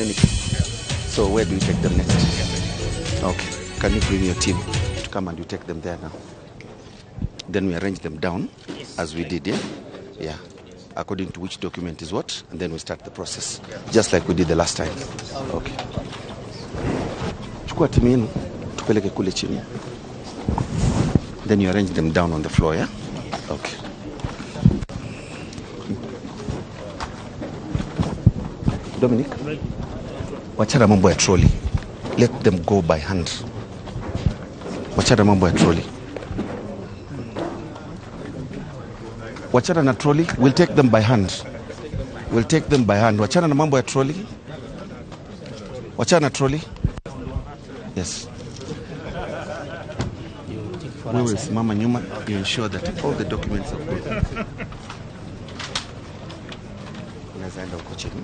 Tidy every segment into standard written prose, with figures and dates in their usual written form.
many. So where do you take them next? Okay. Can you bring your team to come and you take them there now? Then we arrange them down as we did, yeah? Yeah. According to which document is what, and then we start the process, just like we did the last time. Okay. Chukua timu yenu, tupeleke kule chini. Then you arrange them down on the floor, yeah? Okay. Dominic, wachana mambo ya trolley. Let them go by hand. Wachana mambo ya trolley. Wachana na trolley, we'll take them by hand. We'll take them by hand. Wachana na mambo ya trolley. Wachana na trolley. Yes. We will simama nyuma, you ensure that all the documents are good. Unaweza enda huko chini.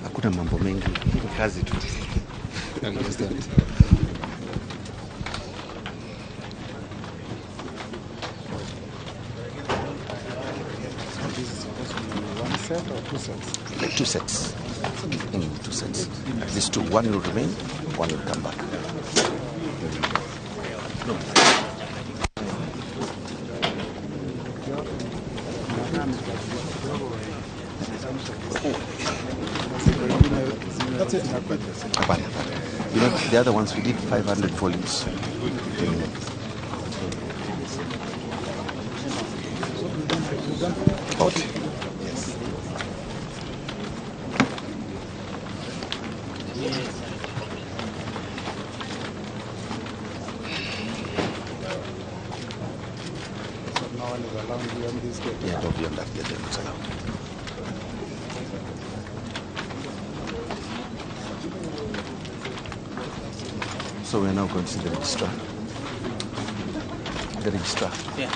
Hakuna mambo mengi, ni kazi tu. Set or two sets? Like two sets. Two sets. At least two. One will remain, one will come back. That's it. Hapana. You know, the other ones we did 500 volumes. Okay. Yes. So no one is allowed beyond this gate. Yeah, no, beyond that gate, they're not allowed. So we are now going to see the registrar. The registrar. Yeah.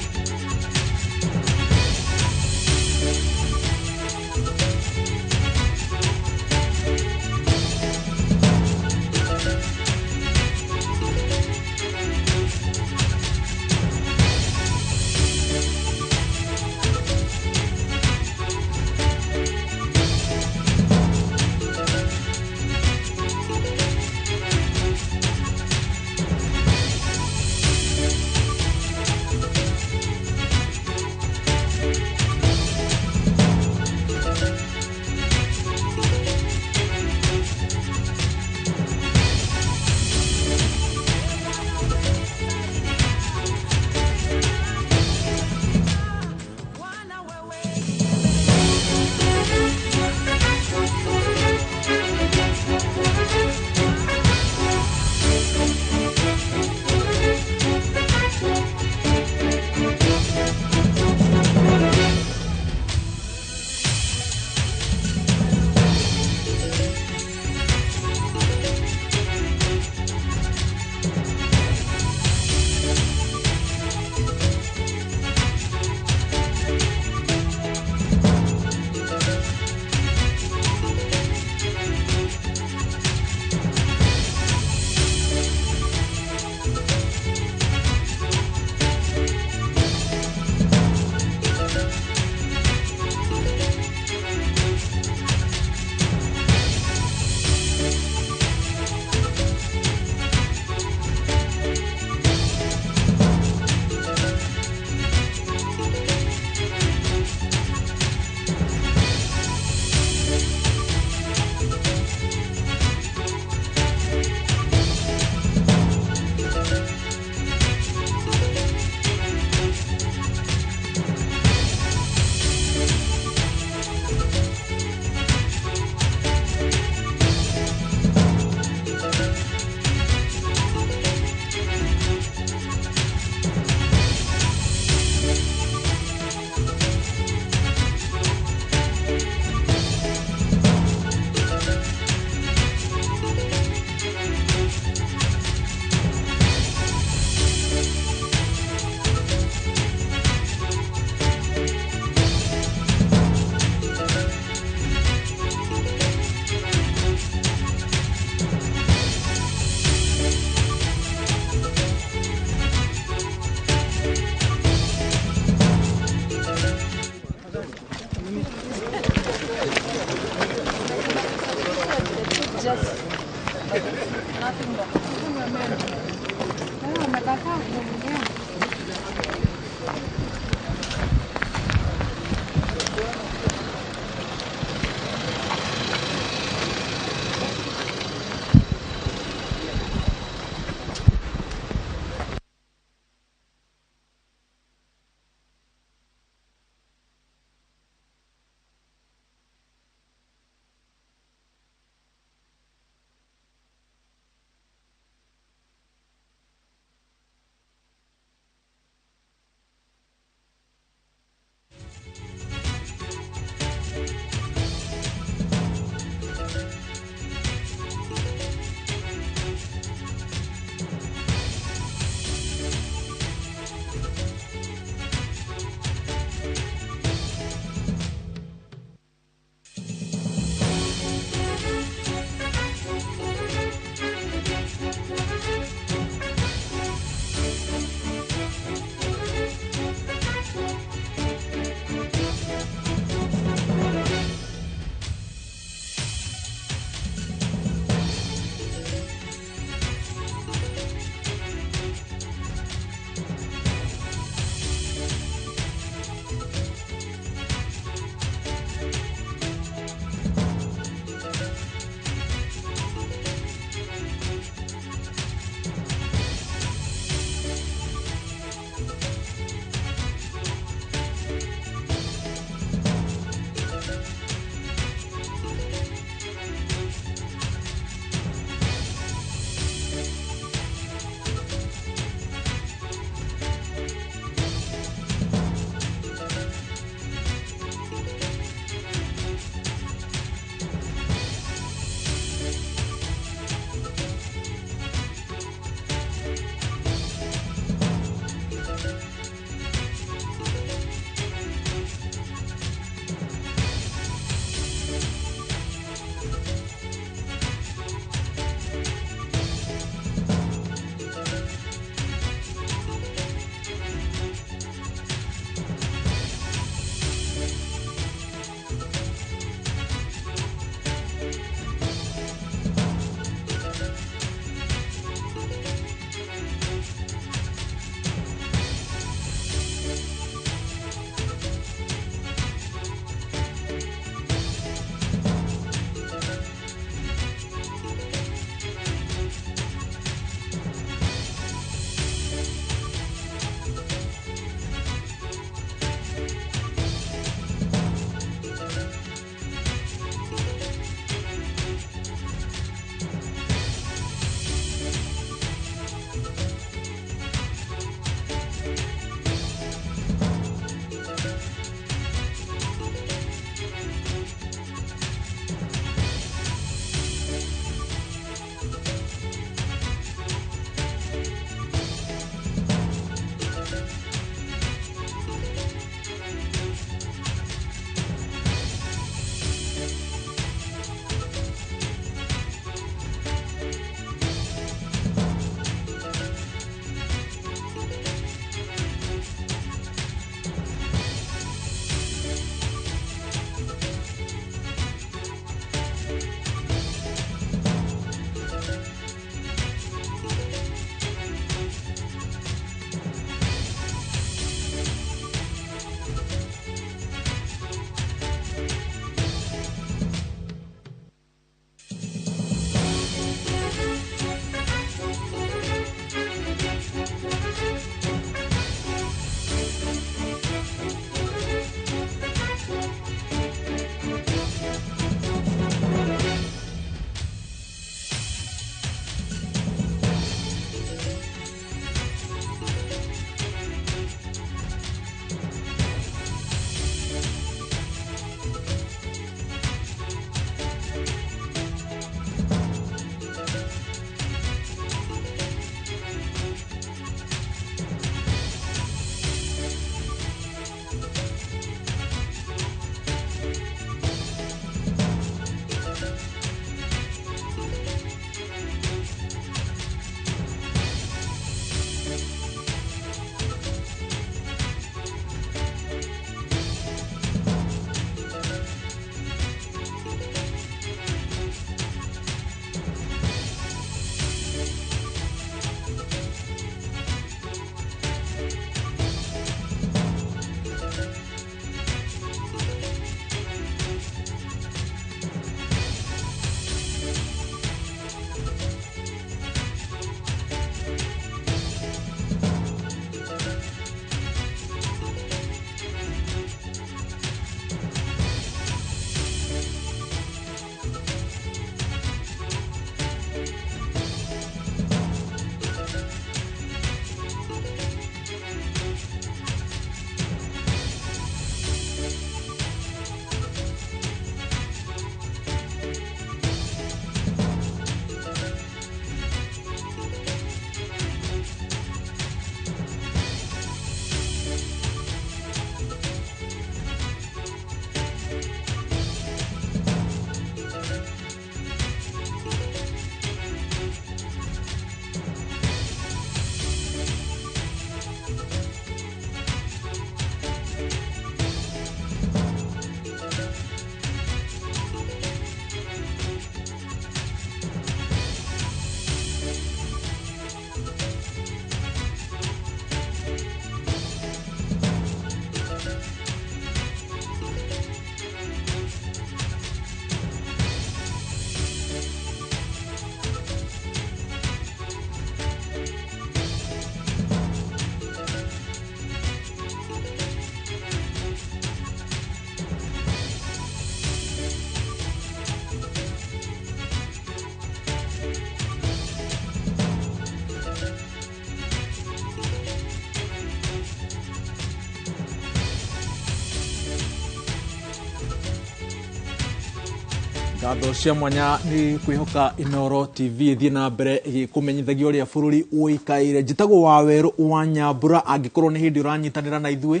Ngatho cia mwanya nĩ kwĩhoka Inooro TV ĩthiĩ na mbere ĩgĩkũmenyithagia ũrĩa bũrũri ũikaire. Njĩtagwo Wawerũ wa Nyambura, angĩkorwo nĩ hĩndĩ ũranyitanĩra na ithuĩ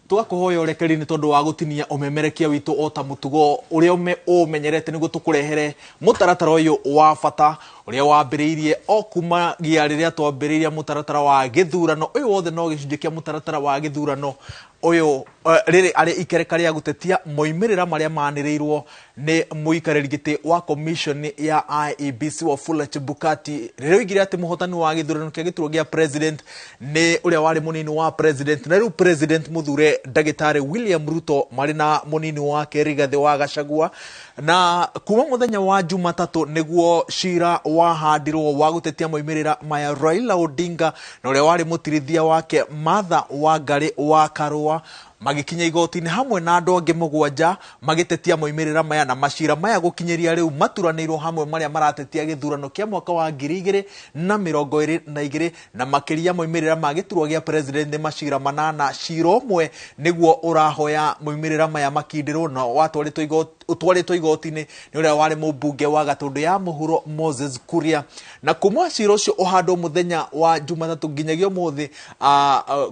tũgakũhoya ũrekeri nĩ tondũ wa gũtinia ũmemerekia witũ o ta mũtugo ũrĩa ũmenyerete nĩguo tũkũrehere mũtaratara ũyũ wa bata ũrĩa wambĩrĩirie o kumagia rĩrĩa twambĩrĩirie mũtaratara wa gĩthurano. Ũyũ wothe no gĩcunjĩ kĩa mũtaratara wa gĩthurano ũyũ rĩrĩ arĩ ikereka rĩa gũtetia moimĩrĩra marĩa manĩrĩirwo nĩ mũikarĩri gĩtĩ wa commission ya IEBC Wafula Chebukati rĩrĩa oigire atĩ mũhotani wa gĩthurano kĩa gĩturwa gĩa president nĩ ũrĩa warĩ mũnini wa president na rĩu president mũthure ndagĩtarĩ William Ruto marĩ na mũnini wake Rigathĩ wa Gachagua. Na kuma mũthenya wa Jumatatũ nĩguo cira wahandirwo wa gũtetia moimĩrĩra maya Raila Odinga na ũrĩa warĩ mũtirithia wake Martha Wangari wa Karua magĩkinya igoti-inĩ hamwe na andũ angĩ mũgwanja magĩtetia moimĩrĩra maya na macira maya gũkinyĩria rĩu maturanĩirwo hamwe marĩa maratetia gĩthurano kĩa mwaka wa 2022 na makĩria moimĩrĩra ma gĩturwa gĩa president nĩ macira manana. Cira ũmwe nĩguo ũrahoya moimĩrĩra maya makindĩrwo na watwarĩtwo ũtwarĩtwo igoti-inĩ nĩ ũrĩa warĩ mũmbunge wa Gatũndũ ya Mũhuro Moses Kuria. Na kuma cira ũcio ũhandwo mũthenya wa Jumatatũ nginyagia ũmũthĩ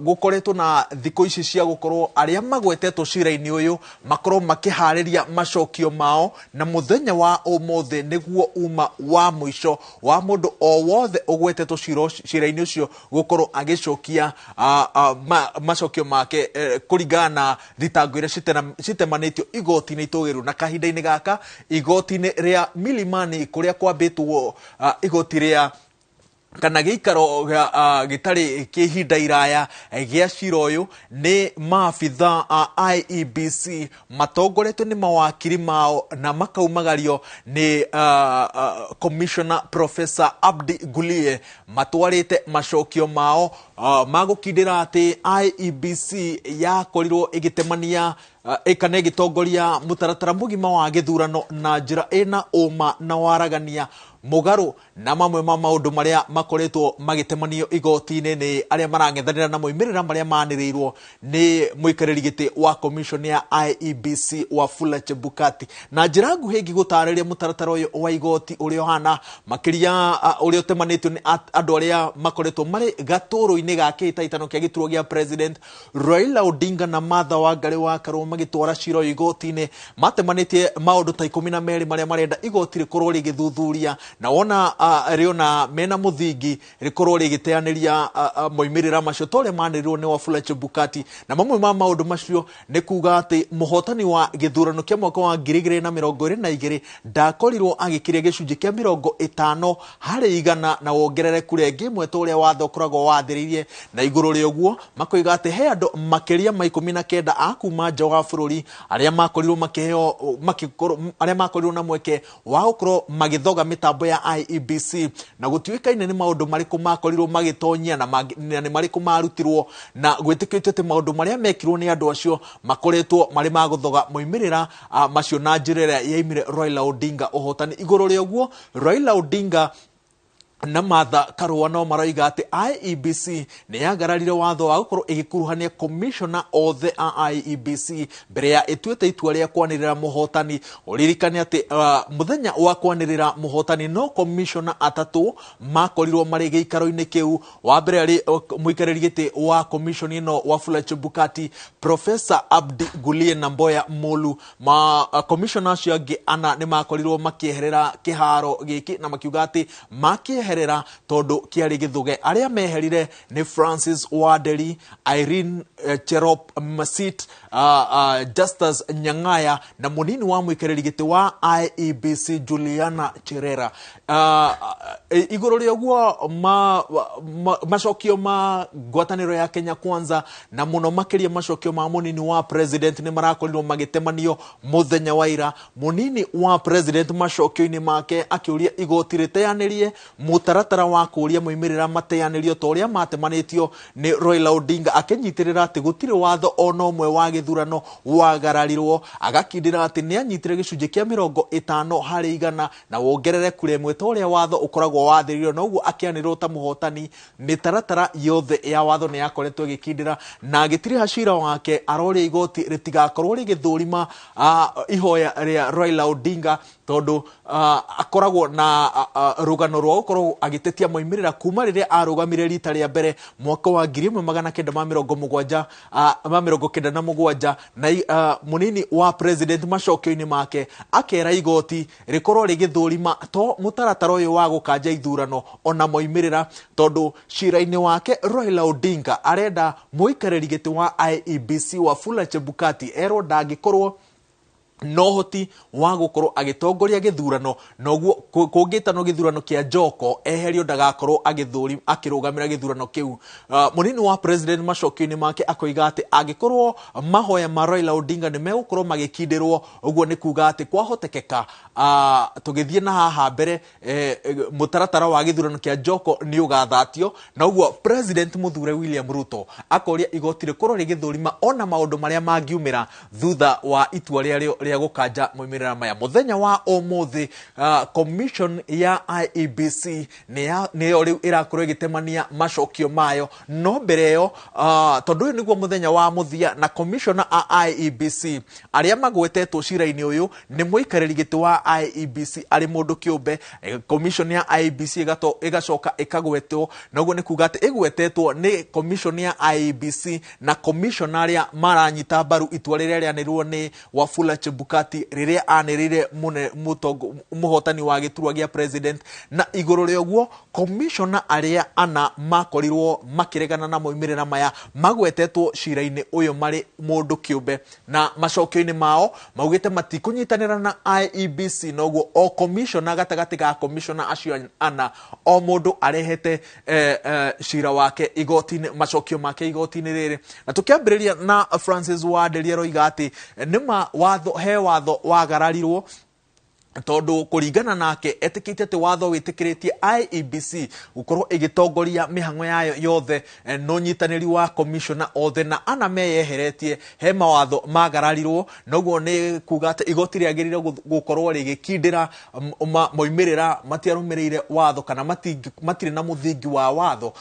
gũkoretwo na thikũ ici cia gũkorwo arĩa magwetetwo cira-inĩ ũyũ makorwo makĩharĩria macokio mao, na mũthenya wa ũmũthĩ nĩguo uma wa mũico wa mũndũ o wothe ũgwetetwo cira-inĩ ũcio gũkorwo agĩcokia macokio make kũringana na thitango iria citemanĩtio igoti-inĩ itũgĩru. Na kahinda-inĩ gaka igoti-inĩ rĩa Milimani kũrĩa kwambĩtwo igoti rĩa kana gĩikaro gĩtarĩ kĩa ihinda iraya gĩa cira ũyũ nĩ maabitha a IEBC matongoretio nĩ mawakiri mao na makaumagario nĩ Commissioner Professor Abdi Gulie matwarĩte macokio mao ma gũkindĩra atĩ IEBC yakorirwo ĩgĩtemania kana ĩgĩtongoria mũtaratara mũgima wa gĩthurano na njĩra ĩna ũma na waragania mũgarũ na mamwe ma maũndũ marĩa makoretwo magĩtemanio igoti-inĩ nĩ arĩa marang'ethanĩra na moimĩrĩra marĩa manĩrĩirwo nĩ mũikarĩri gĩtĩ wa commission ya IEBC Wafula Chebukati. Na njĩra nguhĩ ingĩgũtarĩria mũtaratara ũyũ wa igoti ũrĩa ũhana makĩria ũrĩa ũtemanĩtio nĩ andũ arĩa makoretwo marĩ gatũrũ-inĩ ga kĩhĩtahĩtano kĩa gĩturwa gĩa president Raila Odinga na Martha Wangari wa Karua magĩtwara cira ũyũ igoti-inĩ matemanĩtie maũndũ ta 12 marĩa marenda igoti rĩkorwo rĩgĩthuthuria na wona rĩona mena mũthingi rĩkorwo rĩgĩteanĩria moimĩrĩra macio ta ũrĩa manĩrĩirwo nĩ Wafula Chebukati. Na mamwe ma maũndũ macio nĩ kuga atĩ mũhotani wa gĩthurano kĩa mwaka wa 2022 ndakorirwo agĩkiria gĩcunjĩ kĩa 50 harĩ igana na wongerereku rĩngĩ ĩmwe ta ũrĩa watho ũkoragwo wathĩrĩirie. Na igũrũ rĩa ũguo makoiga atĩ he andũ makĩria ma 19 a kuma nja wa bũrũri arĩa makorirwo makĩheo arĩa makorirwo na mweke wa gũkorwo magĩthoga mĩtambo ya IEBC na gũtuĩkaine nĩ maũndũ marĩkũ makorirwo magĩtonyia na nĩ marĩkũ marutirwo na gwĩtĩkĩtio atĩ maũndũ marĩa mekirwo nĩ andũ acio makoretwo marĩ ma gũthoga moimĩrĩra macio na njĩra ĩrĩa yaimire Raila Odinga ũhotani. Igũrũ rĩa ũguo Raila Odinga na Martha Karua no maroiga atĩ IEBC nĩ yagararire watho wa gũkorwo ĩgĩkuruhania commissioner othe a IEBC mbere ya ĩtuĩte itua rĩa kwanĩrĩra mũhotani. Ũririkane atĩ mũthenya wa kwanĩrĩra mũhotani no commissioner atatũ makorirwo marĩ gĩikaro-inĩ kĩu. Wa mbere arĩ mũikarĩri gĩtĩ wa commission ĩno Wafula Chebukati, Professor Abdi Gulie na Mboya Molu. Ma commissioner acio angĩ ana nĩ makorirwo makĩeherera kĩharo gĩkĩ na makiuga atĩ makĩeherera tondũ kĩarĩ gĩthũge. Arĩa meherire nĩ Francis Wanderi, Irene Cherop Masit, Justus Nyang'aya na mũnini wa mũikarĩri gĩtĩ wa IEBC Juliana Cherera. Igũrũ rĩa ũguo macokio ma ngwatanĩro ya Kenya Kwanza na mũno makĩria macokio ma mũnini wa president nĩ marakorirwo magĩtemanio mũthenya wa ira. Mũnini wa president macokio-inĩ make akĩũria igoti rĩteanĩrie mũtaratara wa kũũria moimĩrĩra mateanĩrio ta ũrĩa matemanĩtio nĩ Raila Odinga, akĩnyitĩrĩra atĩ gũtirĩ watho ona ũmwe wa gĩthurano wagararirwo, agakindĩra atĩ nĩ anyitire gĩcunjĩ kĩa 50 harĩ igana na wongerereku rĩmwe ta ũrĩa watho ũkoragwo wathĩrĩirio, na ũguo akĩanĩrĩrwo ta mũhotani. Mĩtaratara yothe ya watho nĩ yakoretwo ĩgĩkindĩra na agĩtiriha cira wake aroria igoti rĩtigakorwo rĩgĩthũrima ihoya rĩa Raila Odinga Tondũ akoragwo na rũgano rwa gũkorwo agĩtetia moimĩrĩra kuma rĩrĩa arũgamire rita rĩa mbere mwaka wa 1977, ma 97, na mũnini wa president macokio-inĩ make akera igoti rĩkorwo rĩgĩthũrima to mũtaratara ũyũ wa gũkanja ithurano ona moimĩrĩra, tondũ cira-inĩ wake Raila Odinga arenda mũikarĩri gĩtĩ wa IEBC Wafula Chebukati erwo ndangĩkorwo na ũhoti wa gũkorwo agĩtongoria gĩthurano, noguo kũngĩtanwo gĩthurano kĩa njoko eherio ndagakorwo agĩthũri akĩrũgamĩra gĩthurano kĩu. Mũnini wa president macokio-inĩ make akoiga atĩ angĩkorwo mahoya ma Raila Odinga nĩ megũkorwo magĩkindĩrwo, ũguo nĩ kuga atĩ kwahotekeka tũgĩthiĩ na haha mbere mũtaratara wa gĩthurano kĩa njoko nĩ ũgathatio, na ũguo president mũthure William Ruto akoria igoti rĩkorwo rĩgĩthũrima ona maũndũ marĩa mangiumĩra thutha wa itua rĩarĩo rĩa gũkanja moimĩrĩra maya. Mũthenya wa ũmũthĩ commission ya IEBC nĩyo rĩu ĩrakorwo ĩgĩtemania macokio mayo, no mbere ĩyo tondũ ũyũ nĩguo mũthenya wa mũthia na commissioner a IEBC arĩa magwetetwo cira-inĩ ũyũ nĩ mũikarĩri gĩtĩ wa IEBC arĩ mũndũ kĩũmbe, commission ya IEBC ĩgacoka ĩkagwetwo, na ũguo nĩ kuga atĩ ĩgwetetwo nĩ commission ya IEBC na commissioner arĩa maranyita mbaru itua rĩrĩa rĩanĩrĩirwo nĩ Wafula Chebukati rĩrĩa anĩrĩire mũhotani wa gĩturwa gĩa president, na igũrũ rĩa ũguo commissioner arĩa ana makorirwo makĩregana na moimĩrĩra maya magwetetwo cira-inĩ ũyũ marĩ mũndũ kĩũmbe, na macokio-inĩ mao maugĩte matikũnyitanĩra na IEBC, noguo o commissioner gatagatĩ ga commissioner acio ana o mũndũ arehete cira wake igoti-inĩ, macokio make igoti-inĩ rĩrĩ. Na tũkĩambĩrĩria na Francis Wanderi aroiga atĩ nĩma watho he watho wagararirwo, tondũ kũringana nake etĩkĩtie atĩ watho wĩtĩkĩrĩtie IEBC gũkorwo ĩgĩtongoria mĩhang'o yayo yothe na ũnyitanĩri wa commissioner othe, na ana meyeheretie he mawatho magararirwo, noguo nĩ kuga atĩ igoti rĩagĩrĩire gũkorwo rĩgĩkindĩra moimĩrĩra matiarũmĩrĩire watho kana matirĩ na mũthingi wa watho,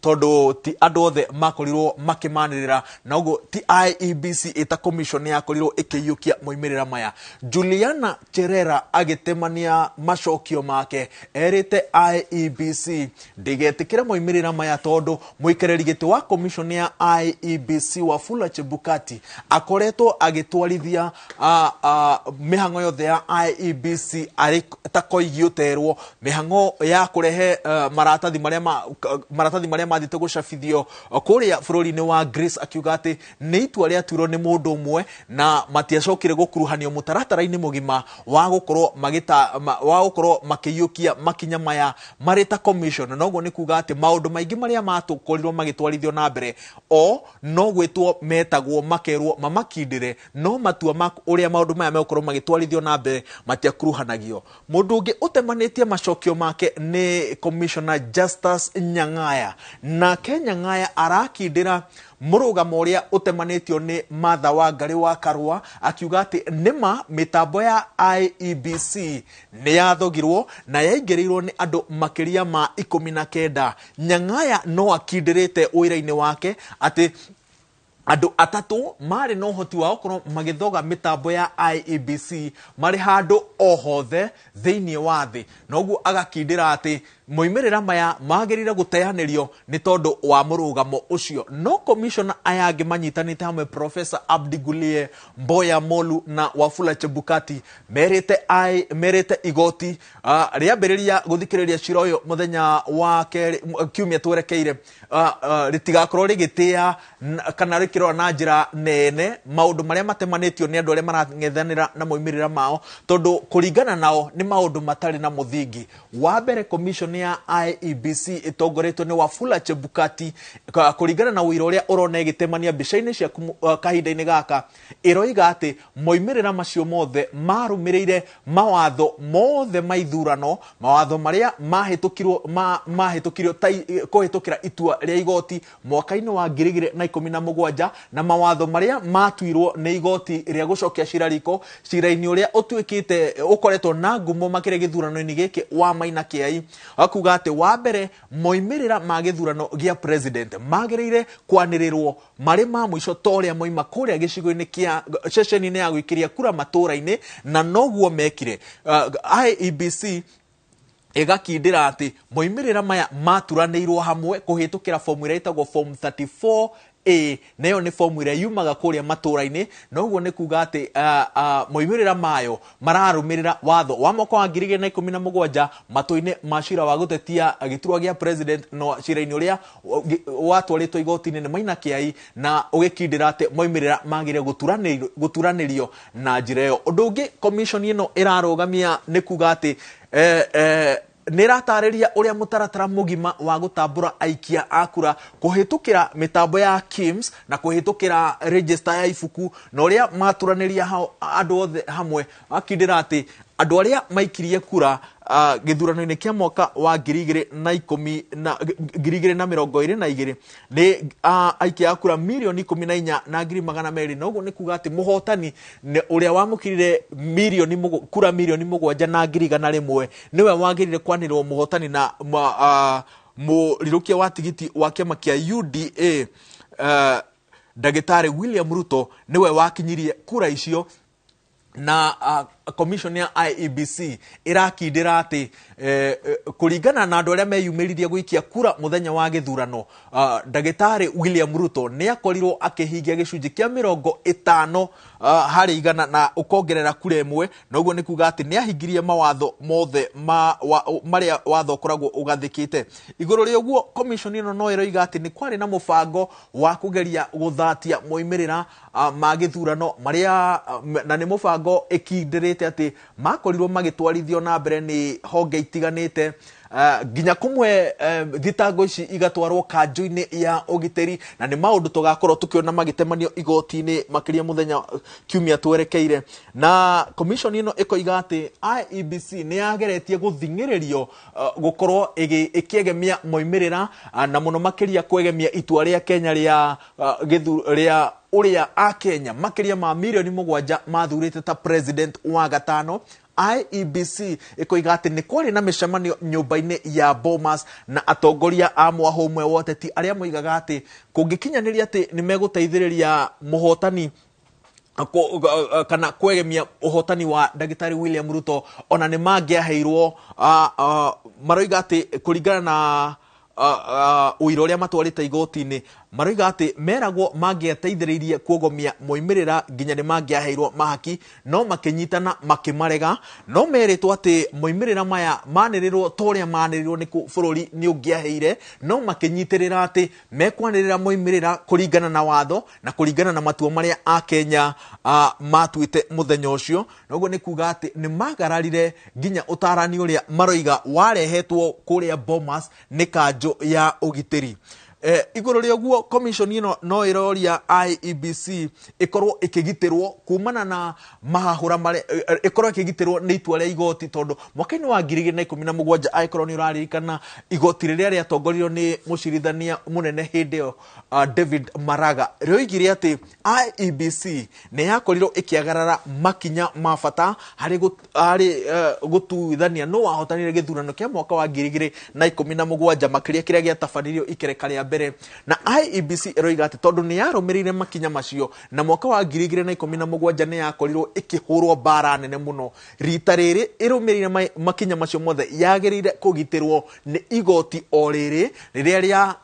tondũ ti andũ othe makorirwo makĩmanĩrĩra, na ũguo ti IEBC ĩta commission yakorirwo ĩkĩiyũkia moimĩrĩra maya. Juliana Cherera agĩtemania macokio make erĩte IEBC ndĩgetĩkĩre moimĩrĩra maya, tondũ mũikarĩri gĩtĩ wa commission ya IEBC Wafula Chebukati akoretwo agĩtwarithia mĩhang'o yothe ya IEBC arĩ ta koigi ũterwo, mĩhang'o ya kũrehe maratathi marĩa mathiĩte gũcabithio kũrĩa bũrũri-inĩ wa Greece, akiuga atĩ nĩ itua rĩatuirwo nĩ mũndũ ũmwe na matiacokire gũkuruhanio mũtaratara-inĩ mũgima wa gũkorwo wa gũkorwo makĩiyũkia makinya maya marĩ ta commission, noguo nĩ kuga atĩ maũndũ maingĩ marĩa matũkorirwo magĩtwarithio na mbere o no gwĩtwo metagwo makerwo mamakindĩre, no matua ma ũrĩa maũndũ maya megũkorwo magĩtwarithio na mbere matiakuruhanagio. Mũndũ ũngĩ ũtemanĩtie macokio make nĩ Commissioner Justus Nyang'aya, nake Nyang'aya arakindĩra mũrũgamo ũrĩa ũtemanĩtio nĩ Martha Wangari wa Karua, akiuga atĩ nĩma mĩtambo ya IEBC nĩ yathogirwo na yaingĩrĩirwo nĩ andũ makĩria ma 19. Nyang'aya no akindĩrĩte wĩra-inĩ wake atĩ andũ atatũ marĩ na ũhoti wa gũkorwo magĩthoga mĩtambo ya IEBC marĩ handũ o hothe thĩinĩ wa thĩ, noguo agakindĩra atĩ moimĩrĩra maya magĩrĩire gũteanĩrio nĩ tondũ wa mũrũgamo ũcio. No commissioner aya angĩ manyitanĩte hamwe, Professor Abdi Gulie, Mboya Molu na Wafula Chebukati, merĩte igoti rĩambĩrĩria gũthikĩrĩria cira ũyũ mũthenya wa kerĩ kiumia twerekeire rĩtigakorwo rĩgĩtĩa kana rĩkĩrora na njĩra nene maũndũ marĩa matemanĩtio nĩ andũ arĩa marang'ethanĩra na moimĩrĩra mao, tondũ kũringana nao nĩ maũndũ matarĩ na mũthingi. Wa mbere, commission ya IEBC ĩtongoretio nĩ Wafula Chebukati, kũringana na ũira ũrĩa ũrona ĩgĩtemania mbica-inĩ ciaku kahinda-inĩ gaka, ĩroiga atĩ moimĩrĩra macio mothe marũmĩrĩire mawatho mothe ma ithurano, mawatho marĩa mahĩtũkirwo mahĩtũkirio kũhĩtũkĩra itua rĩa igoti mwaka-inĩ wa 2017, na mawatho marĩa matuirwo nĩ igoti rĩa gũcokia cira riko cira-inĩ ũrĩa ũtuĩkĩte ũkoretwo na ngumo makĩria gĩthurano-inĩ gĩkĩ wa Maina Kĩai. Wakuga atĩ wa mbere moimĩrĩra ma gĩthurano gĩa president magĩrĩire kwanĩrĩrwo marĩ ma mũico ta ũrĩa moima kũrĩa gĩcigo-inĩ kĩa ceceni-inĩ ya gũikĩria kura matũũra-inĩ, na noguo mekire. IEBC ĩgakindĩra atĩ moimĩrĩra maya maturanĩirwo hamwe kũhĩtũkĩra fomu ĩrĩa ĩtagwo form 34A, nayo nĩ fomu ĩrĩa yumaga kũrĩa matũũra-inĩ, na ũguo nĩ kuga atĩ moimĩrĩra mayo mararũmĩrĩra watho wa mwaka wa 2017 matũ-inĩ ma cira wa gũtetia gĩturwa gĩa president no cira-inĩ ũrĩa watwarĩtwo igoti-inĩ nĩ Maina Kĩai, na ũgĩkindĩra atĩ moimĩrĩra magĩrĩire gũturanĩrio na njĩra ĩyo. Ũndũ ũngĩ commission ĩno ĩrarũgamia nĩ kuga atĩ nĩ ĩratarĩria ũrĩa mũtaratara mũgima wa gũtambũra aikia a kura kũhĩtũkĩra mĩtambo ya KIMS na kũhĩtũkĩra register ya ibuku, na ũrĩa maturanĩria hao andũ othe hamwe, makindĩra atĩ andũ arĩa maikirie kura gĩthurano-inĩ kĩa mwaka wa ngiri igĩrĩ na ikũmi na ngiri igĩrĩ na mĩrongo ĩrĩ na igĩrĩ nĩ aikia a kura mirioni ikũmi na inya na ngiri magana merĩ, na ũguo nĩ kuga atĩ mũhotani ũrĩa wamũkĩrire kura mirioni mũgwanja na ngiri igana rĩmwe nĩwe wagĩrĩire kwanĩrĩrwo mũhotani na mũrirũkia wa tigiti wa kĩama kĩa UDA Ndagĩtarĩ William Ruto nĩwe wakinyirie kura icio. Na commission ya IEBC ĩrakindĩra atĩ kũringana na andũ arĩa meyumĩririe gũikia kura mũthenya wa gĩthurano, Ndagĩtarĩ William Ruto nĩ akorirwo akĩhingia gĩcunjĩ kĩa 50 harĩ igana na ũkongerera kura ĩmwe, na ũguo nĩ kuga atĩ nĩ ahingirie mawatho mothe marĩa watho ũkoragwo ũgathĩkĩte. Igũrũ rĩa ũguo commission ĩno no ĩroiga atĩ nĩ kwarĩ na mũbango wa kũgeria gũthatia moimĩrĩra ma gĩthurano marĩa na nĩ mũbango ĩkindĩrĩte atĩ makorirwo magĩtwarithio na mbere nĩ honge itiganĩte, nginya kũmwe thitango ici igatwarwo kanjũ-inĩ ya ũgitĩri, na nĩ maũndũ tũgakorwo tũkĩona magĩtemanio igoti-inĩ makĩria mũthenya kiumia twerekeire. Na commission ĩno ĩkoiga atĩ IEBC nĩ yageretie gũthing'ĩrĩrio gũkorwo ĩkĩegemia moimĩrĩra, na mũno makĩria kwegemia itua rĩa Kenya rĩa rĩa ũrĩa a Kenya makĩria ma mirioni 7 mathurĩte ta president wa gatano. IEBC ĩkoiga atĩ nĩ kwarĩ na mĩcemanio nyũmba-inĩ ya Bomas na atongoria a mwahũ ũmwe wa ũteti arĩa moigaga atĩ kũngĩkinyanĩria atĩ nĩ megũteithĩrĩria mũhotani kana kwegemia ũhotani wa Ndagĩtarĩ William Ruto, ona nĩ mangĩaheirwo maroiga atĩ kũringana na ũira ũrĩa matwarĩte igoti-inĩ, maroiga atĩ meragwo mangĩateithĩrĩirie kuogomia moimĩrĩra nginya nĩ mangĩaheirwo mahaki, no makĩnyitana makĩmarega, no merĩtwo atĩ moimĩrĩra maya manĩrĩrwo ta ũrĩa manĩrĩrwo nĩ bũrũri nĩ ũngĩaheire, no makĩnyitĩrĩra atĩ mekwanĩrĩra moimĩrĩra kũringana na watho na kũringana na matua marĩa a Kenya matuĩte mũthenya ũcio. Na ũguo nĩ kuga atĩ nĩ magararire nginya ũtarani ũrĩa maroiga warehetwo kũrĩa Bomas nĩ kanjũ ya ũgitĩri. Igũrũ rĩa ũguo commission ĩno no ĩroria IEBC ĩkorwo ĩkĩgitĩrwo kumana na mahahũra marĩa ĩkorwo ĩkĩgitĩrwo nĩ itua rĩa igoti, tondũ mwaka-inĩ wa 2017 angĩkorwo nĩ ũraririkana igoti rĩrĩa rĩatongoririo nĩ mũcirithania mũnene hĩndĩ ĩyo David Maraga rĩoigire atĩ IEBC nĩ yakorirwo ĩkĩagarara makinya ma bata harĩ gũtuithania nũ wahotanire gĩthurano kĩa mwaka wa 2017 makĩria kĩrĩa gĩatabanirio ikereka rĩa mbere. Na IEBC ĩroiga atĩ tondũ nĩ yarũmĩrĩire makinya macio na mwaka wa 2017 nĩ yakorirwo ĩkĩhũrwo mbara nene mũno, rita rĩrĩ ĩrũmĩrĩire makinya macio mothe yagĩrĩire kũgitĩrwo nĩ igoti o rĩrĩ rĩrĩa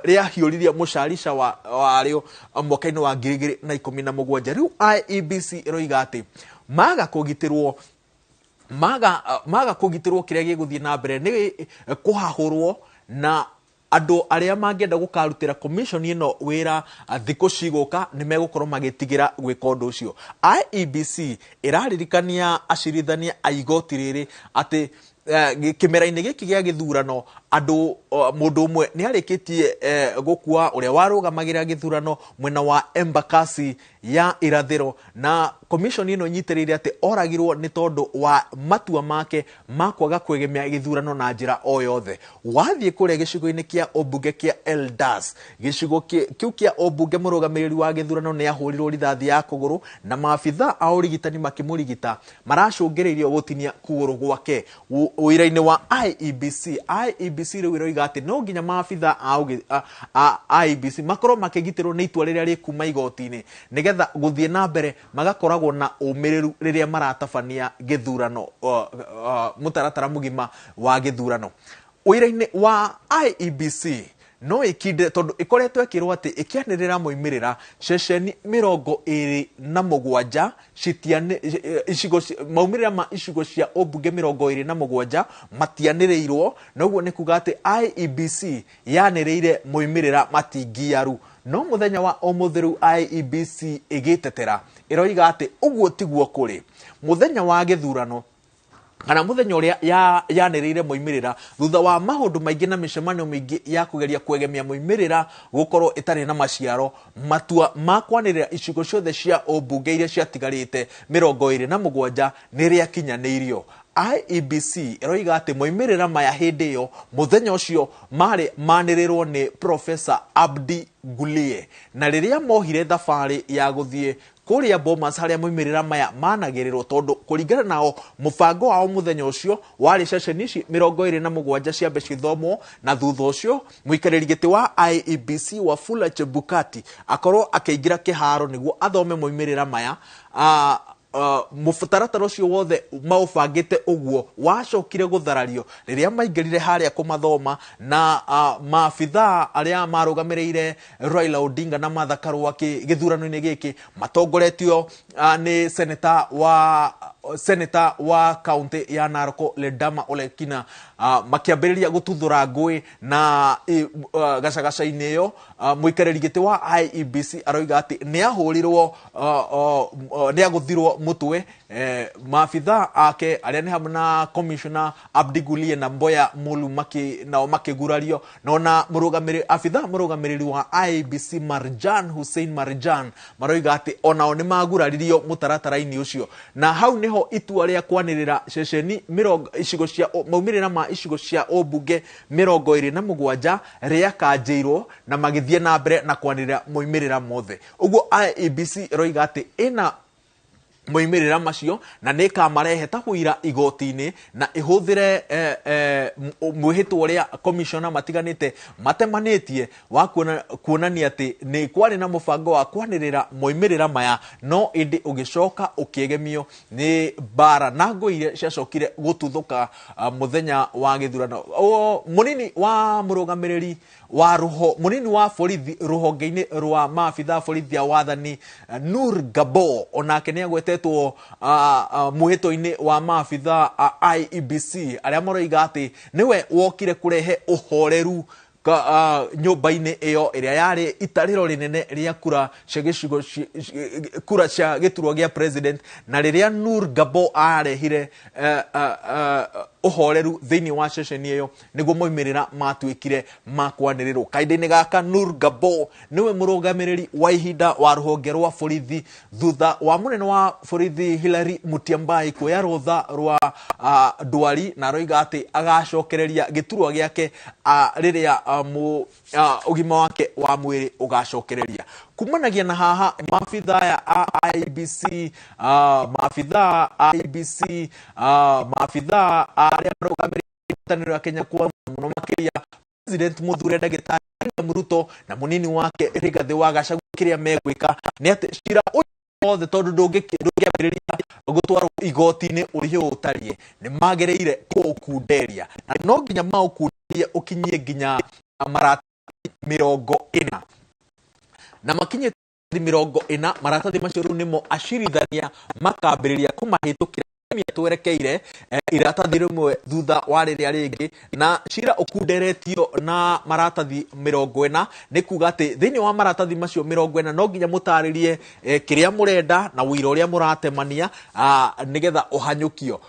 rĩahiũririe mũcarica warĩo mwaka-inĩ wa 2017. Rĩu IEBC ĩroiga atĩ maga kũgitĩrwo kĩrĩa gĩgũthiĩ na mbere nĩ kũhahũrwo na andũ arĩa mangĩenda gũkarutĩra commission ĩno wĩra thikũ cigũka nĩ megũkorwo magĩtigĩra gwĩka ũndũ ũcio. IEBC ĩraririkania acirithania a igoti rĩrĩ atĩ kĩmera-inĩ gĩkĩ gĩa gĩthurano andũ mũndũ ũmwe nĩ arĩkĩtie gũkua ũrĩa warũgamagĩrĩra gĩthurano mwena wa Embakasi ya irathĩro, na commission ĩno ĩnyitĩrĩire atĩ oragirwo nĩ tondũ wa matua make ma kwaga kwegemea gĩthurano na njĩra o yothe. Wathiĩ kũrĩa gĩcigo-inĩ kĩa ũmbunge kĩa Eldas, gĩcigo kĩu kĩa ũmbunge mũrũgamĩrĩri wa gĩthurano nĩ ahũrirwo rithathi ya kũgũrũ na maabitha a ũrigitani makĩmũrigita maracũngĩrĩirio gũtinia kũgũrũ gwake. Wĩra-inĩ wa IEBC, IEBC rĩu ĩroiga atĩ no nginya maabitha a IEBC makorwo makĩgitĩrwo nĩ itua rĩrĩa rĩkuma igoti-inĩ, nĩgetha gũthiĩ na mbere magakoragwo na ũmĩrĩru rĩrĩa maratabania gĩthurano, mũtaratara mũgima wa gĩthurano. Wĩra-inĩ wa IEBC no ĩkinde, tondũ ĩkoretwo ĩkĩrwo atĩ ĩkĩanĩrĩra moimĩrĩra ceceni 27 citianĩ icigo, maumĩrĩra ma icigo cia ũmbunge 27 matianĩrĩirwo, na ũguo nĩ kuga atĩ IEBC yanĩrĩire moimĩrĩra matingiaru. No mũthenya wa ũmũthĩ rĩu IEBC ĩgĩtetera, ĩroiga atĩ ũguo tiguo kũrĩ. Mũthenya wa gĩthurano kana mũthenya ũrĩa yanĩrĩire moimĩrĩra, thutha wa maũndũ maingĩ na mĩcemanio mĩingĩ ya kũgeria kwegemia moimĩrĩra gũkorwo ĩtarĩ na maciaro, matua ma kwanĩrĩra icigo ciothe cia ũmbunge iria ciatigarĩte 27 nĩ rĩakinyanĩirio. IEBC ĩroiga atĩ moimĩrĩra maya hĩndĩ ĩyo mũthenya ũcio marĩ manĩrĩrwo nĩ Professor Abdi Gulie, na rĩrĩa mohire thabarĩ ya gũthiĩ kũrĩa Bomas harĩa moimĩrĩra maya managĩrĩrwo, tondũ kũringana nao mũbango wao mũthenya ũcio warĩ ceceni ici 27 ciambe cithomwo, na thutha ũcio mũikarĩri gĩtĩ wa IEBC Wafula Chebukati akorwo akĩingĩra kĩharo nĩguo athome moimĩrĩra maya. Mũtaratara ũcio wothe maũbangĩte ũguo wacokire gũtharario rĩrĩa maingĩrire harĩa kũmathoma, na maabithaa arĩa marũgamĩrĩire Raila Odinga na Martha Karua gĩthurano-inĩ gĩkĩ matongoretio nĩ seneta wa kaunti ya Narok Ledama Olekina, makĩambĩrĩria gũtuthũra ngũĩ na gacagaca-inĩ ĩyo, mũikarĩri gĩtĩ wa IEBC aroiga atĩ nĩ ahũrirwo, nĩ agũthirwo mũtwe. Maabitha ake arĩa nĩ hamwe na commissioner Abdi Gulie na Mboya Mulu nao makĩgurario, na ona mũrũgamĩrĩri, abitha mũrũgamĩrĩri wa IEBC Marjan Hussein Marjan maroiga atĩ onao nĩ maguraririo mũtaratara-inĩ ũcio. Na hau nĩho itua rĩa kwanĩrĩra ceceni mĩrongo icigo cia maumĩrĩra ma icigo cia ũmbunge 27 rĩakanjĩirwo, na magĩthiĩ na mbere na kwanĩrĩra moimĩrĩra mothe. Ũguo IEBC ĩroiga atĩ ĩna moimĩrĩra macio na nĩ ĩkamarehe ta wũira igoti-inĩ, na ĩhũthĩre mwĩhĩtwa ũrĩa commissioner matiganĩte matemanĩtie wa kuonania atĩ nĩ kwarĩ na mũbango wa kwanĩrĩra moimĩrĩra maya, no ĩndĩ ũgĩcoka ũkĩegemio nĩ mbara na ngũi iria ciacokire gũtuthũka mũthenya wa gĩthurano. Mũnini wa mũrũgamĩrĩri wa ruho, mũnini wa borithi rũhonge-inĩ rwa maabitha borithi a wathani, Nur Gabo, onake nĩ agwetetwo mwĩhĩtwa-inĩ wa maabitha a IEBC arĩa maroiga atĩ nĩwe wokire kũrehe ũhoreru nyũmba-inĩ ĩyo ĩrĩa yarĩ itarĩro rĩnene rĩa kura cia gĩcigo kura cia gĩturwa gĩa president. Na rĩrĩa Nur Gabo arehire ũhoreru thĩinĩ wa ceceni ĩyo, nĩguo moimĩrĩra matuĩkire ma kwanĩrĩrwo. Kahinda-inĩ gaka Nur Gabo nĩwe mũrũgamĩrĩri wa ihinda wa rũhonge rwa borithi, thutha wa mũnene wa borithi Hilary Mutyambai kuoya rũtha rwa ndwari, na aroiga atĩ agacokereria gĩturwa gĩake rĩrĩa ũgima wake wa mwĩrĩ ũgacokereria. Kumanagia na haha maabitha aya a IEBC, maabitha a IEBC, maabitha arĩa marũgamĩrĩire ngwatanĩro ya Kenya kwa mũno makĩria President mũthure ndagĩtarĩ William Ruto na mũnini wake Rigathĩ wa Gachagua, kĩrĩa megwĩka nĩ atĩ cira ũyũ wothe, tondũ ndũngĩambĩrĩria gũtwarwo igoti-inĩ ũrĩ ũũ ũtariĩ, nĩ magĩrĩire kũũkunderia, na no nginya maũkunderie ũkinyie nginya maratathi 40, na makinyie 40, maratathi macio rĩu nĩmo acirithania makambĩrĩria kũmahĩtũkĩra twerekeire iratathi rĩmwe thutha wa rĩrĩa rĩngĩ. Na cira ũkunderetio na maratathi 40, nĩ kuga atĩ thĩinĩ wa maratathi macio 40 no nginya mũtarĩrie kĩrĩa mũrenda na ũira ũrĩa mũratemania, nĩgetha ũhanyũkio.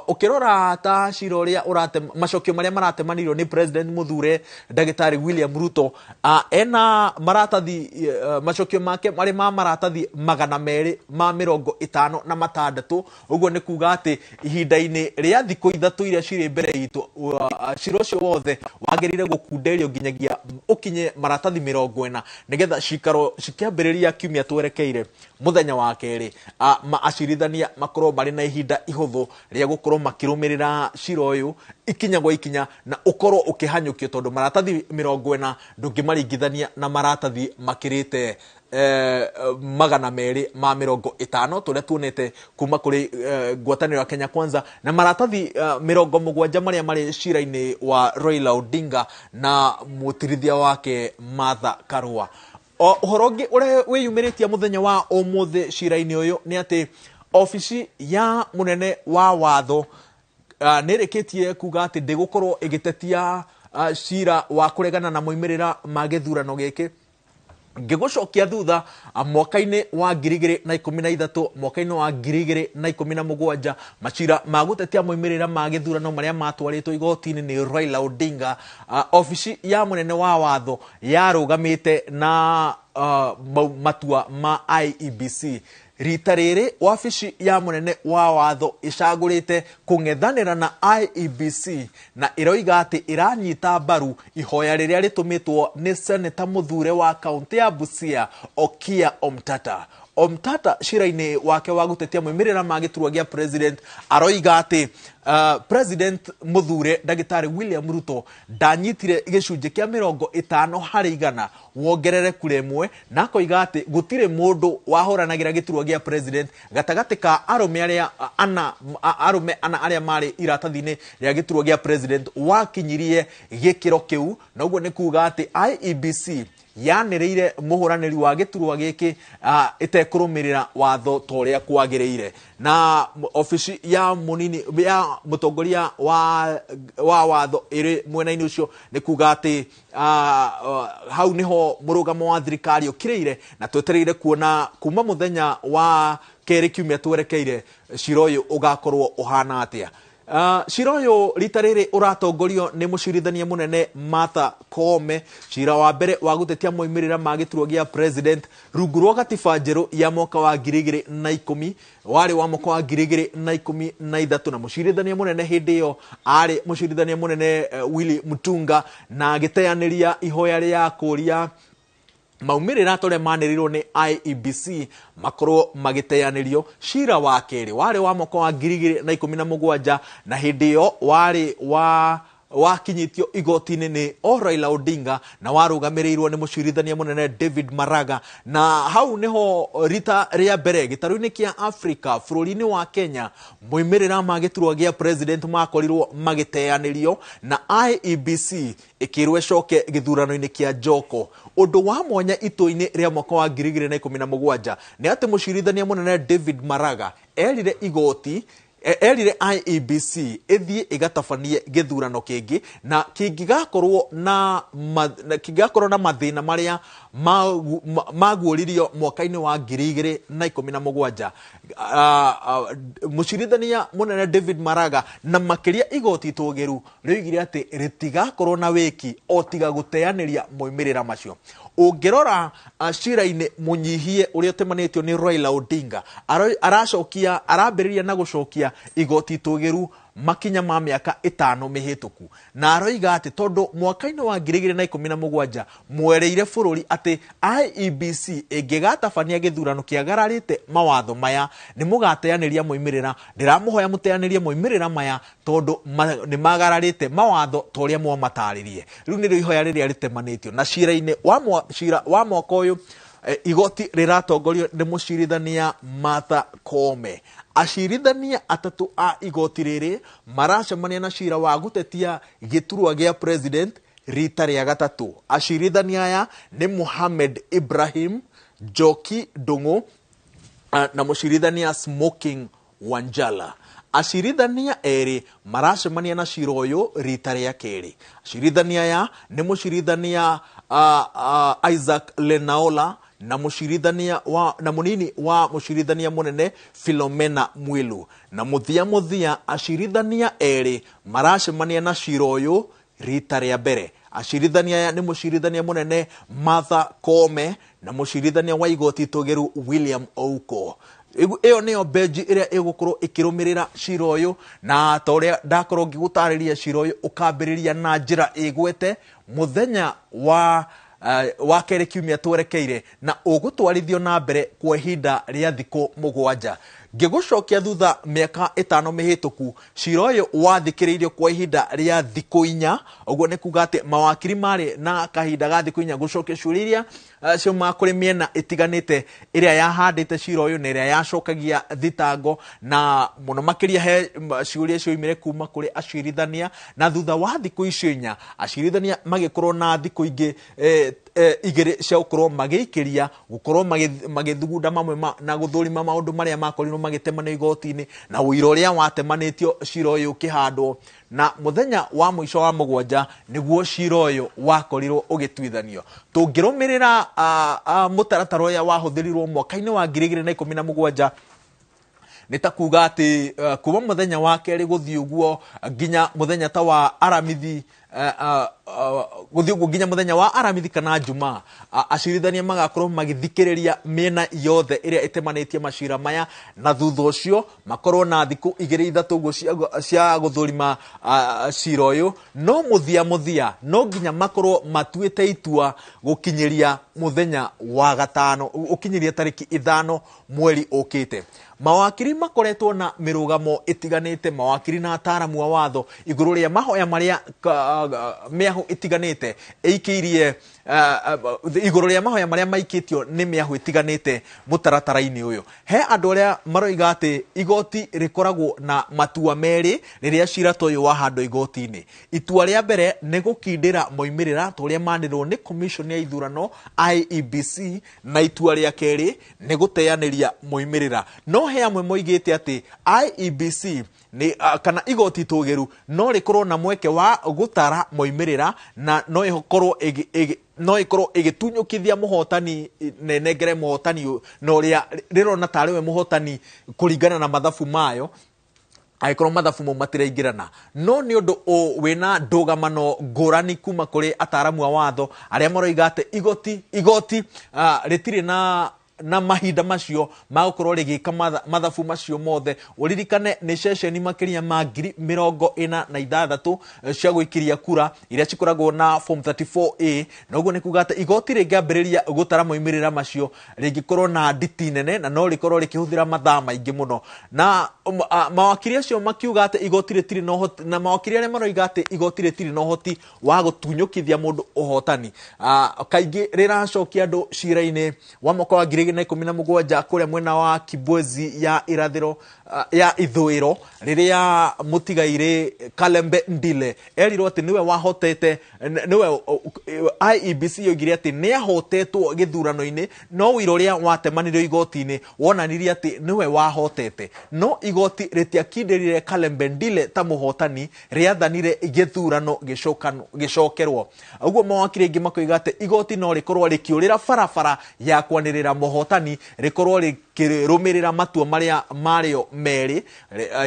Ũkĩrora ta cira ũrĩa ũrate macokio marĩa maratemanirio nĩ President mũthure ndagĩtarĩ William Ruto, ena maratathi, macokio make marĩ ma maratathi 256, ũguo nĩ kuga kuga atĩ ihinda-inĩ rĩa thikũ 3 iria cirĩ mbere itũ, cira ũcio wothe wagĩrĩire gũkunderio nginyagia ũkinye maratathi 40 nĩgetha cikaro cikĩambĩrĩria kiumia twerekeire mũthenya wa kerĩ, acirithania makorwo marĩ na ihinda ihũthũ rĩa gũkorwo makĩrũmĩrĩra cira ũyũ ikinya gwa ikinya na ũkorwo ũkĩhanyũkio, tondũ maratathi 40 ndũngĩmaringithania na maratathi makĩrĩte 250 tũrĩa tuonete kuma kũrĩ ngwatanĩro ya Kenya Kwanza, na maratathi 70 marĩa marĩ cira-inĩ wa Raila Odinga na mũtirithia wake Martha Karua. Ũhoro ũngĩ ũrĩa wĩyumĩrĩtie mũthenya wa ũmũthĩ cira-inĩ ũyũ nĩ atĩ obici ya mũnene wa watho nĩ ĩrĩkĩtie kuga atĩ ndĩgũkorwo ĩgĩtetia cira wa kũregana na moimĩrĩra ma gĩthurano gĩkĩ. Ngĩgũcokia thutha mwaka-inĩ wa 2013, mwaka-inĩ wa 2017, macira ma gũtetia moimĩrĩra ma gĩthurano marĩa matwarĩtwo igoti-inĩ nĩ Raila Odinga, obici ya mũnene wa watho yarũgamĩte na matua ma IEBC. Rita rĩrĩ wabici ya mũnene wa watho ĩcagũrĩte kũng'ethanĩra na IEBC na ĩroiga atĩ ĩranyita mbaru ihoya rĩrĩa rĩtũmĩtwo nĩ seneta mũthure wa kaũntĩ ya Busia Okiya Omtata. Omtata cira-inĩ wake wa gũtetia moimĩrĩra ma gĩturwa gĩa president aroiga atĩ president mũthure ndagĩtarĩ William Ruto ndanyitire gĩcunjĩ kĩa 50 harĩ igana wongerereku rĩmwe, na akoiga atĩ gũtirĩ mũndũ wahũranagĩra gĩturwa gĩa president gatagatĩ ka arũme arĩa ana, arũme ana arĩa marĩ iratathi-inĩ rĩa gĩturwa gĩa president wakinyirie gĩkĩro kĩu, na ũguo nĩ kuga atĩ IEBC yanĩrĩire mũhũranĩri wa gĩturwa gĩkĩ ĩtekũrũmĩrĩra watho ta ũrĩa kwagĩrĩire. Na obici ya mũnini ya mũtongoria wa watho ĩrĩ mwena-inĩ ũcio nĩ kuga atĩ hau nĩho mũrũgamo wa thirikari ũkĩrĩire, na twetereire kuona kuma mũthenya wa kerĩ kiumia twerekeire cira ũyũ ũgakorwo ũhana atĩa. Cira ũyũ rita rĩrĩ ũratongorio nĩ mũcirithania mũnene Martha Koome. Cira wa mbere wa gũtetia moimĩrĩra ma gĩturwa gĩa president rungu rwa gatiba njerũ ya mwaka wa 2010 warĩ wa mwaka wa 2013, na mũcirithania mũnene hĩndĩ ĩyo arĩ mũcirithania mũnene Willy Mutunga, na agĩteanĩria ihoya rĩa kũria maumĩrĩra ta ũrĩa manĩrĩirwo nĩ IEBC makorwo magĩteanĩrio. Cira wa kerĩ warĩ wa mwaka wa 2017, na hĩndĩ ĩyo warĩ wa wakinyĩtio igoti-inĩ nĩ o Raila Odinga na warũgamĩrĩirwo nĩ mũcirithania mũnene David Maraga. Na hau nĩho rita rĩa mbere gĩtarũ-inĩ kĩa Africa bũrũri-inĩ wa Kenya moimĩrĩra ma gĩturwa gĩa president makorirwo magĩteanĩrio, na IEBC ĩkĩrwo ĩcoke gĩthurano-inĩ kĩa Njoko. Ũndũ wa mwanya itũ-inĩ rĩa mwaka wa 2017 nĩ atĩ mũcirithania mũnene David Maraga erire igoti erire IEBC ĩthiĩ ĩgatabanie gĩthurano kĩngĩ, na kĩngĩgakorwo na kĩngĩgakorwo na mathĩna marĩa maguũririo mwaka-inĩ wa 2017. Mũcirithania mũnene David Maraga na makĩria igoti itũgĩru rĩoigire atĩ rĩtigakorwo na wĩki o tiga gũteanĩria moimĩrĩra macio. Ũngĩrora cira-inĩ mũnyihie ũrĩa ũtemanĩtio nĩ Raila Odinga, aracokia arambĩrĩria na gũcokia igoti itũgĩru makinya ma mĩaka 5 mĩhĩtũku, na aroiga atĩ tondũ mwaka-inĩ wa 2017 mwereire bũrũri atĩ IEBC ĩngĩgatabania gĩthurano kĩagararĩte mawatho maya nĩ mũgateanĩria moimĩrĩra. Ndĩramũhoya mũteanĩrie moimĩrĩra maya tondũ nĩ magararĩte mawatho ta ũrĩa mwamatarĩrie. Rĩu nĩrĩo ihoya rĩrĩa rĩtemanĩtio na cira-inĩ wa cira wa mwaka ũyũ. Igoti rĩratongorio nĩ mũcirithania Martha Koome. Acirithania atatũ a igoti rĩrĩ maracemania na cira wa gũtetia gĩturwa gĩa president rita rĩa gatatũ. Acirithania aya nĩ Mohamed Ibrahim, Njoki Ndung'u na mũcirithania Smoking Wanjala. Acirithania erĩ maracemania na cira ũyũ rita rĩa kerĩ. Acirithania aya nĩ mũcirithania Isaac Lenaola na mũcirithania wa na mũnini wa mũcirithania mũnene Philomena Mwilu. Na mũthia acirithania erĩ maracemania na cira ũyũ rita rĩa mbere. Acirithania aya nĩ mũcirithania mũnene Martha Koome na mũcirithania wa igoti itũgĩru William Ouko. Ĩyo nĩyo benji ĩrĩa ĩgũkorwo ĩkĩrũmĩrĩra cira ũyũ, na ta ũrĩa ndakorwo ngĩgũtarĩria, cira ũyũ ũkambĩrĩria na njĩra ĩgwete mũthenya wa kerĩ kiumia twerekeire, na ũgũtwarithio na mbere kwa ihinda rĩa thikũ 7. Ngĩgũcokia thutha mĩaka 5 mĩhĩtũku, cira ũyũ wathikĩrĩirio kwa ihinda rĩa thikũ 4. Ũguo nĩ kuga atĩ mawakiri marĩ na kahinda ga thikũ 4 gũcokia ciũria iria ciaumaga kũrĩ mĩena ĩtiganĩte ĩrĩa yahandĩte cira ũyũ na ĩrĩa yacokagia thitango, na mũno makĩria he ciũria cioimire kuma kũrĩ acirithania. Na thutha wa thikũ icio 4, acirithania magĩkorwo na thikũ ingĩ 2 cia gũkorwo magĩikĩria, gũkorwo magĩthugunda mamwe na gũthũrima maũndũ marĩa makorirwo magĩtemanio igoti-inĩ na ũira ũrĩa watemanĩtio cira ũyũ ũkĩhandwo. Na mũthenya wa mũico wa 7 nĩguo cira ũyũ wakorirwo ũgĩtuithanio. Tũngĩrũmĩrĩra mũtaratara ũrĩa wahũthĩrirwo mwaka-inĩ wa 2017, nĩ ta kuga atĩ kuma mũthenya wa kerĩ gũthiĩ ũguo nginya mũthenya ta wa Aramithi, gũthiĩ ũguo nginya mũthenya wa Aramithi kana Jumaa, acirithania magakorwo magĩthikĩrĩria mĩena yothe ĩrĩa ĩtemanĩtie macira maya, na thutha ũcio makorwo na thikũ 2 3 ũguo cia gũthũrima cira ũyũ. No mũthia mũthia no nginya makorwo matuĩte itua gũkinyĩria mũthenya wa gatano, ũkinyĩria tarĩki 5 mweri ũkĩte. Mawakiri makoretwo na mĩrũgamo ĩtiganĩte, mawakiri na ataramu a watho, igũrũ rĩa mahoya marĩa mĩahũ ĩtiganĩte ĩikĩirie, igũrũ rĩa mahoya marĩa maikĩtio nĩ mĩahũ ĩtiganĩte mũtaratara-inĩ ũyũ. He andũ arĩa maroiga atĩ igoti rĩkoragwo na matua merĩ rĩrĩa cira ta ũyũ wahandwo igoti-inĩ. Itua rĩa mbere nĩ gũkindĩra moimĩrĩra ta ũrĩa manĩrĩrwo nĩ commission ya ithurano IEBC, na itua rĩa kerĩ nĩ gũteanĩria moimĩrĩra. No he amwe moigĩte atĩ IEBC nĩ, kana igoti tũgĩru no rĩkorwo na mweke wa gũtara moimĩrĩra, na no ĩkorwo no ĩkorwo ĩgĩtunyũkithia mũhotani na ĩnengere mũhotani na ũrĩa rĩrona tarĩ we mũhotani kũringana na mathabu mayo, angĩkorwo mathabu mau matiraingĩrana. No nĩ ũndũ wĩna ndũgamano ngũrani kuma kũrĩ ataramu a watho arĩa maroiga atĩ igoti rĩtirĩ na mahinda macio magũkorwo rĩgĩka mathabu macio mothe. Ũririkane nĩ ceceni makĩria ma ngiri mĩrongo ĩna na ithathatũ cia gũikĩria kura iria cikoragwo na form 34A, na ũguo nĩ kuga atĩ igoti rĩngĩambĩrĩria gũtara moimĩrĩra macio rĩngĩkorwo na nditi nene, na no rĩkorwo rĩkĩhũthĩra mathaa maingĩ mũno. Na mawakiri acio makiuga atĩ igoti rĩtirĩ na ũhoti, na mawakiri arĩa maroiga atĩ igoti rĩtirĩ na ũhoti wa gũtunyũkithia mũndũ ũhotani, kaingĩ rĩracokia andũ cira-inĩ wa mwaka wa 2017 kũrĩa mwena wa Kibwezi ya irathĩro, ya ithũĩro, rĩrĩa mũtigairĩ Kalembe Ndile erirwo atĩ nĩwe wahotete, nĩwe IEBC yoigire atĩ nĩahotetwo gĩthurano-inĩ, no ũira ũrĩa watemanirio igoti-inĩ wonanirie atĩ nĩwe wahotete. No igoti rĩtiakindĩrire Kalembe Ndile ta mũhotani, rĩathanire gĩthurano gĩcokerwo. Ũguo mawakiri aingĩ makoiga atĩ igoti no rĩkorwo rĩkĩũrĩra barabara ya kwanĩrĩra mũhotani, rĩkorwo rĩkĩrũmĩrĩra matua marĩa marĩo merĩ,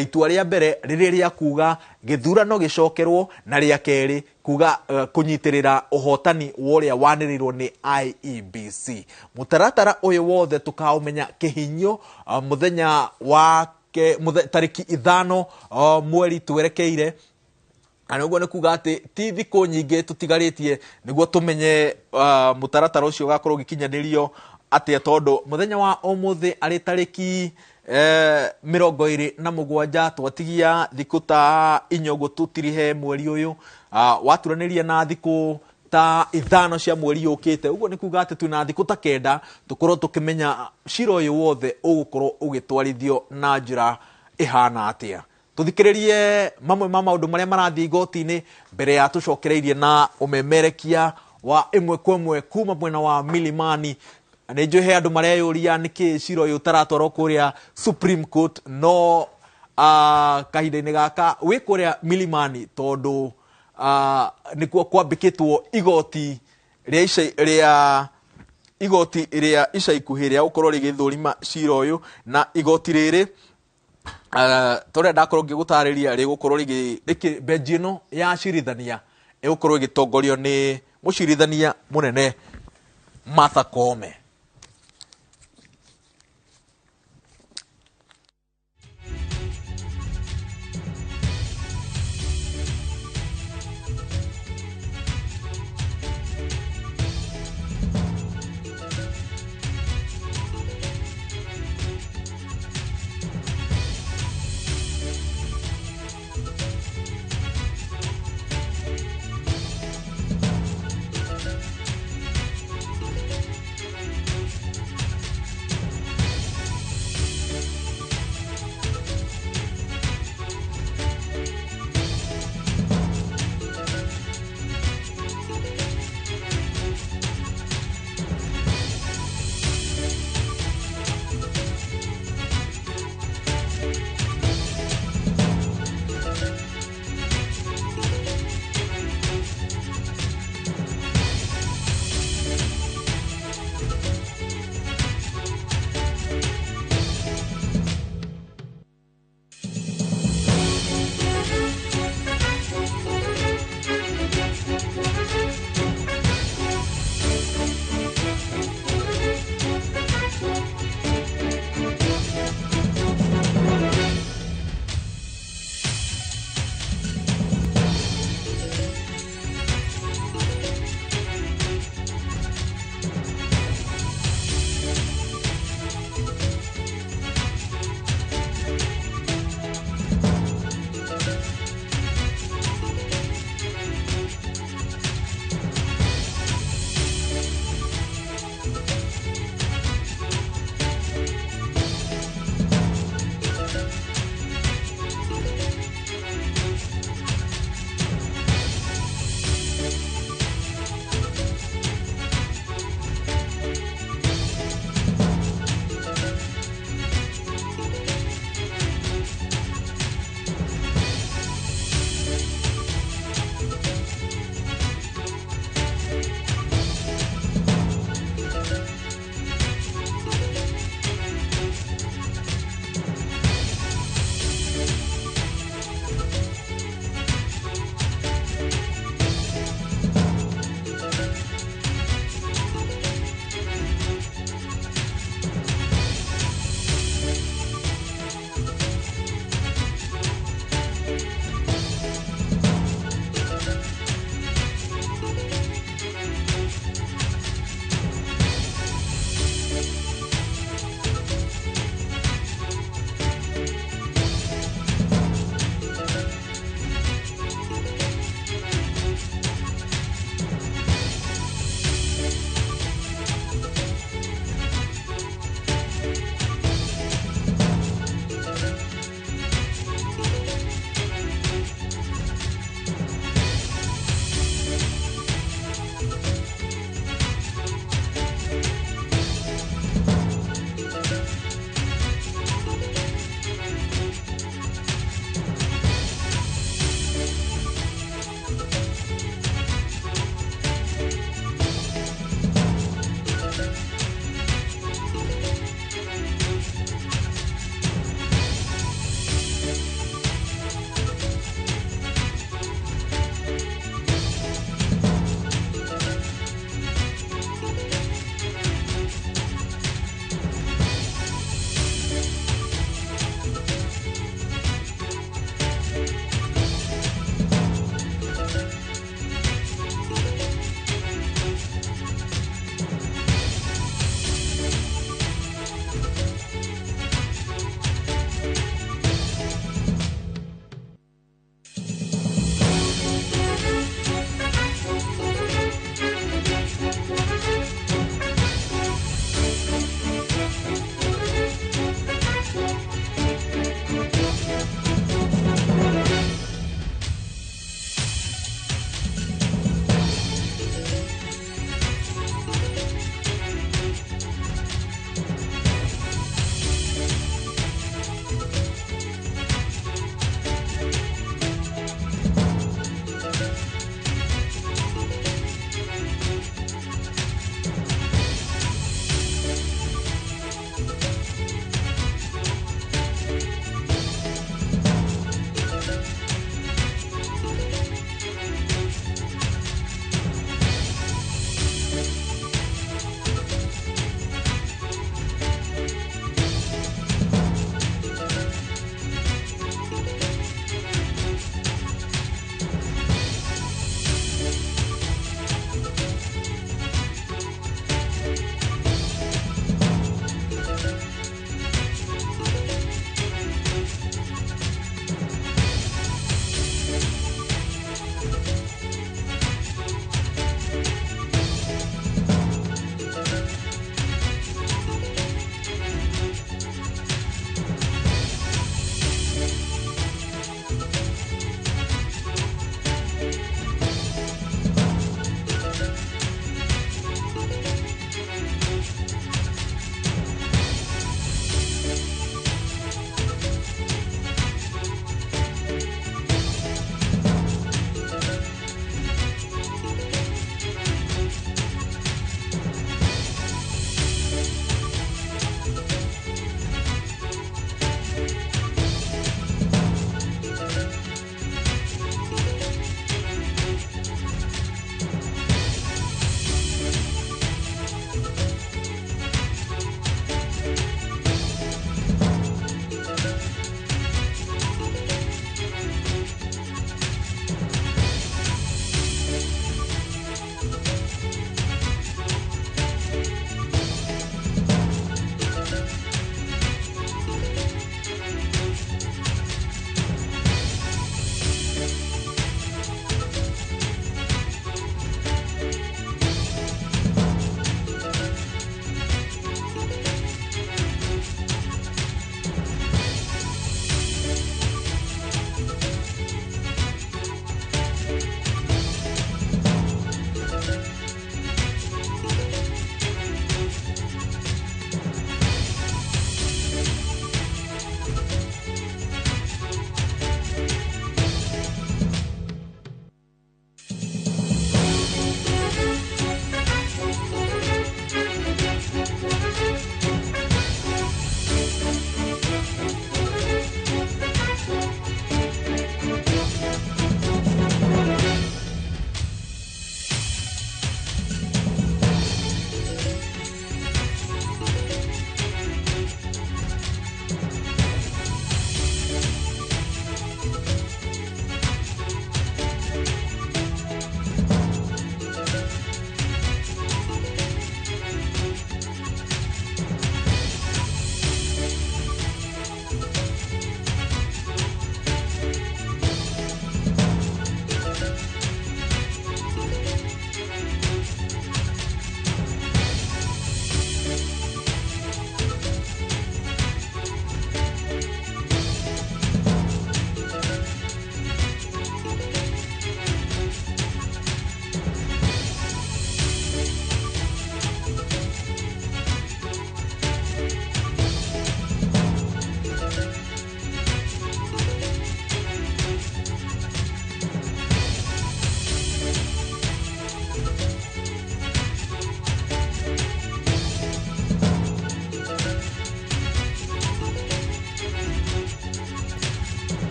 itua rĩa mbere rĩrĩ rĩa kuga gĩthurano gĩcokerwo, na rĩa kerĩ kuga kũnyitĩrĩra ũhotani wa ũrĩa wanĩrĩirwo nĩ IEBC. Mũtaratara ũyũ wothe tũkaũmenya kĩhinyio mũthenya wa tarĩki 5 mweri twerekeire. Na ũguo nĩ kuga atĩ ti thikũ nyingĩ tũtigarĩtie nĩguo tũmenye mũtaratara ũcio ũgakorwo ũgĩkinyanĩrio atĩa, tondũ mũthenya wa ũmũthĩ arĩ tarĩki 27, twatigia thikũ ta 4 ũguo tũtirihe mweri ũyũ, waturanĩria na thikũ ta 5 cia mweri ũkĩte. Ũguo nĩ kuga atĩ twĩna thikũ ta 9 tũkorwo tũkĩmenya cira ũyũ wothe ũgũkorwo ũgĩtwarithio na njĩra ĩhana atĩa. Tũthikĩrĩrie mamwe ma maũndũ marĩa marathiĩ igoti-inĩ mbere ya tũcokereirie na ũmemerekia wa ĩmwe kwa ĩmwe kuma mwena wa Milimani. Nĩ njũĩ he andũ mareyũria nĩkĩ cira ũyũ ũtaratwarwo kũrĩa Supreme Court, no kahinda-inĩ gaka wĩ kũrĩa Milimani tondũ nĩkuo kwambĩkĩtwo igoti rĩa ica, rĩa igoti rĩa ica ikuhĩ rĩa gũkorwo rĩgĩthũrima cira ũyũ, na igoti rĩrĩ torĩa ndakorwo ngĩgũtarĩria rĩgũkorwo rĩgĩ benji ĩno ya acirithania ĩgũkorwo ĩgĩtongorio nĩ mũcirithania mũnene Martha Koome.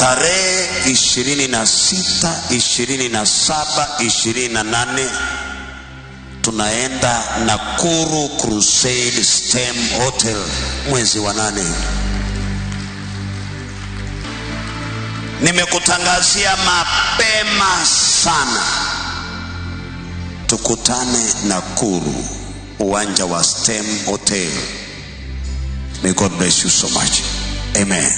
Tarehe 26, 27, 28 tunaenda Nakuru Crusade Stem Hotel mwezi wa 8. Nimekutangazia mapema sana, tukutane Nakuru, uwanja wa Stem Hotel. May God bless you so much. Amen.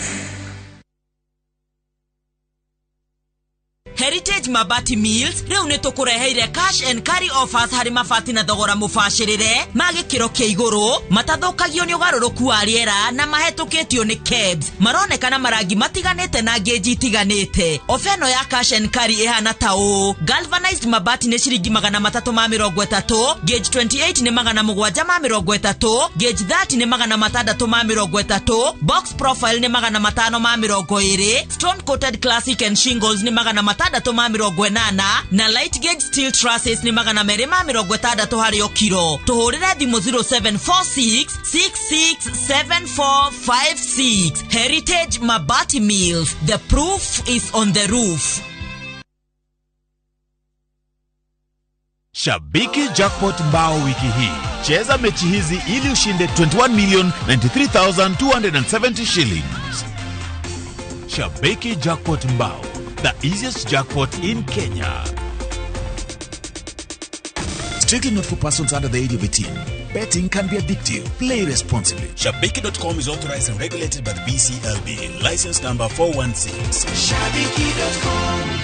Heritage Mabati Mills rĩu nĩ tũkũreheire cash and carry offers harĩ mabati na thogora mũbacĩrĩre ma gĩkĩro kĩa igũrũ, matathũkagio nĩ ũgarũrũku wa rĩera na mahetũkĩtio nĩ KEBS. Maronekana marangi matiganĩte na ngĩnji itiganĩte. Ofa ĩno ya cash and carry ĩhana ta ũũ: galvanized mabati nĩ ciringi 330, gauge 28 nĩ 730, gauge 30 nĩ 630, box profile nĩ 520, stone coated classic and shingles nĩ 680, na light gauge steel trusses nĩ 260 harĩ o kiro. Tũhũrĩre thimũ 0746 667456. Heritage Mabati Mills, the proof is on the roof. Shabiki Jackpot Mbao wiki hii. Cheza mechi hizi ili ushinde 21,093,270 shillings. Shabiki Jackpot Mbao, the easiest jackpot in Kenya. Strictly not for persons under the age of 18. Betting can be addictive. Play responsibly. Shabiki.com is authorized and regulated by the BCLB. License number 416. Shabiki.com.